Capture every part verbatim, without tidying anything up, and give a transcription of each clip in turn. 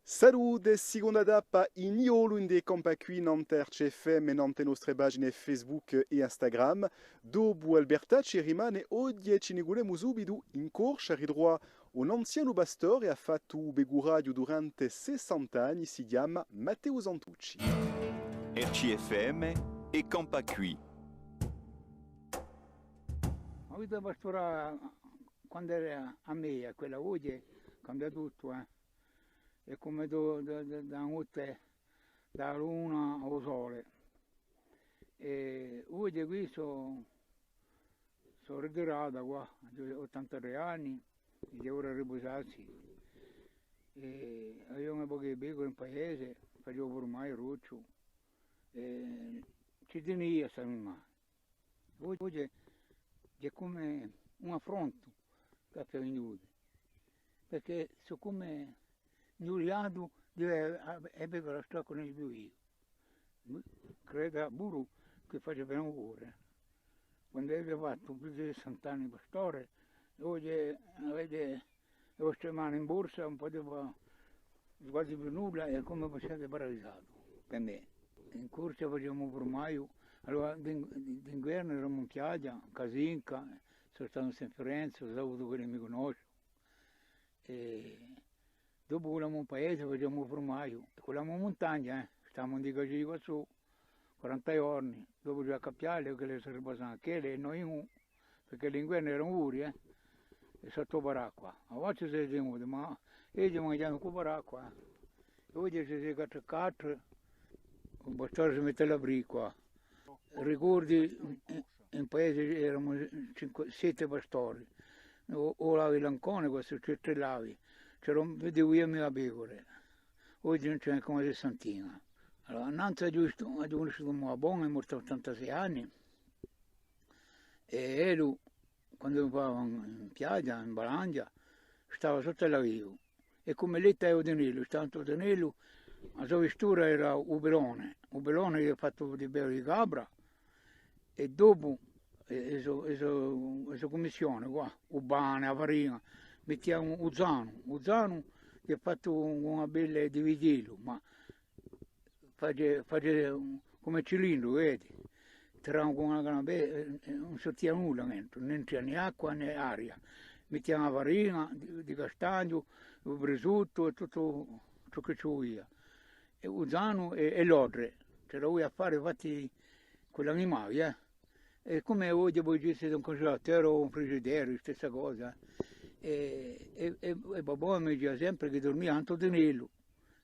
Salute, siconda tappa in Niolu ind'è Campà quì, nant'à R C F M è nant'à e nostre pagine Facebook è Instagram. Dopu Alberta ci rimane oghje, ci ne culemu subitu in Corscia à ritruvà un anzianu pastore, hà fattu u pecuraghju durante sessanta anni, si chjama Matteu Santucci. R C F M è Campà quì. A vita pastorale, quandu era a meia, quella oghje cambia tuttu, eh. Hè cum'è da, da, da, da a notte, da a luna à u sole. È oghje quì sò, sò ritirata quà, aghju ottantatrè anni, è hè ora di ripusassi. È aviamu poche pecore in paese, faciamu furmagliu, rucciu, è ci tenia st'animali. Oghje, oghje hè cum'è un affrontu ch'aghju vindutu, perchè sò cum'è inghjuliatu di, eh, eh, pecora stracca ùn ci hè più eiu. Credu puru chì face bè à u core. Quandu aghju fattu più di sessanta anni pastore, oghje avete e vostre mani in borsa, ùn pudete fà quasi più nulla, hè cum'è siate paralisatu, per mè. In Corscia faciamu furmagliu, allora d'in-, d'inguernu eramu in piaghja, Casinca, sò statu in San Firenze, u Sautu chì mi cunnosce. È dopu quella in paese faciamu u furmagliu, è quella in muntagna, eh, stavamu in i cascini quassù, quaranta ghjorni, dopu ci hè à Cappiale, chì si ripusanu anch'elli, è noi in, perchè l'inguernu era duru, eh, è sottu à a paracqua. A faccia si hè tenuta, ma eiu manghjavu cù a paracqua, eh. È oghje ci hè quattru è quattru, u pastore si mette à l'abrigu quà. Ricordi, in, in paese eramu cinque, sette pastori. O, o l'avi l'Ancone, quessu ci strillavi. C'era un, vedevi eiu e a pecora. Oghje ùn ci n'hè cum'è sessantina. Allora, nanzu aghju vistu, aghju cunnisciutu un Muabon, hè mortu à ottantasei anni. È ellu, quandu andava in, in piaghja, in Balagna, stava sottu à l'aviu. È cum'è letta è u tinellu, stava sottu à u tinellu, a so vistura era u pelone, u pelone chì hè fattu di pelu di capra, è dopu, è, è so, è so, è so cummissione quà, u pane, a farina, mettiamu u zanu, u zanu chì hè fattu cù una pelle di vitellu, ma face, face cum'è cilindru, vedi? Tirava cù una canna, bè, eh, eh, ùn sortia nulla dentru, ùn entria nè acqua nè aria. Mettia a farina di, di castagnu, u prisuttu è tuttu ciò chì ci vulia. È u zanu è, è l'odre. C'era u affare fatti cù l'animali, eh. È cum'è oghje poi ci hè un cungelatore o un frigidaire, stessa cosa. È, è, è, è babbu mi dicia sempre chì durmia in u tinellu,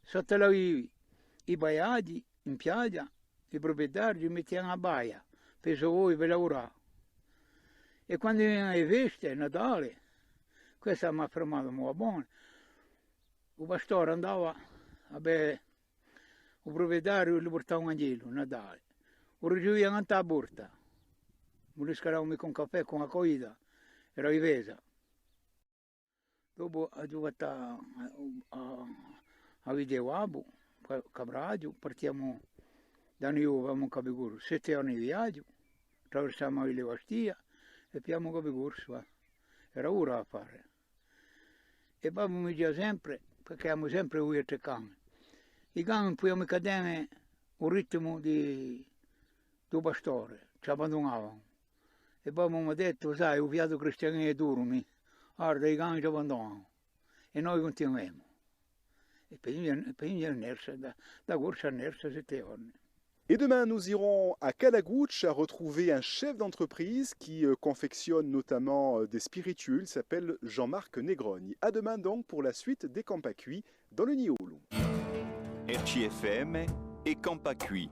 sottu à l'aviu, i paisati, in piaghja, i pruprietarii ci mettianu a paia, per i so voi, per lavurà. È quandu venianu e feste, Natale, quessa m'hà fermatu, ma và bè, u pastore andava, và bè, u pruprietariu li purtava un agnellu, Natale. U ricivia nant'à a porta. Ùn li scalavanu micca un caffè cù una coida, era difesa. Dopu aghju fattu à, à, à, à Vitellu, Ca-, Capraghju, partiamu da Niolu, faciamu Capicorsu, sette ore di viaghju, attraversamu a Villa Bastia è pigliamu Capicorsu, eh. Era duru à fà. È babbu mi dicia sempre, perchè aviamu sempre dui o trè cani, i cani ùn pudianu micca tene u ritmu di, di u pastore, ci abbandunavanu. È poi m'hà dettu: «Sai, u fiatu cristianu hè duru, mì. Guarda, i cani ci abbandonanu. È noi cuntinuemu.» È poi, poi à Nersa, da, da Corscia à Nersa, sette ghjorni. Et demain, nous irons à Calacuccia retrouver un chef d'entreprise qui, euh, confectionne notamment, euh, des spiritueux. Il s'appelle Jean-Marc Negroni. À demain donc pour la suite d'È campà quì dans le Niolu. R C F M, È campà quì.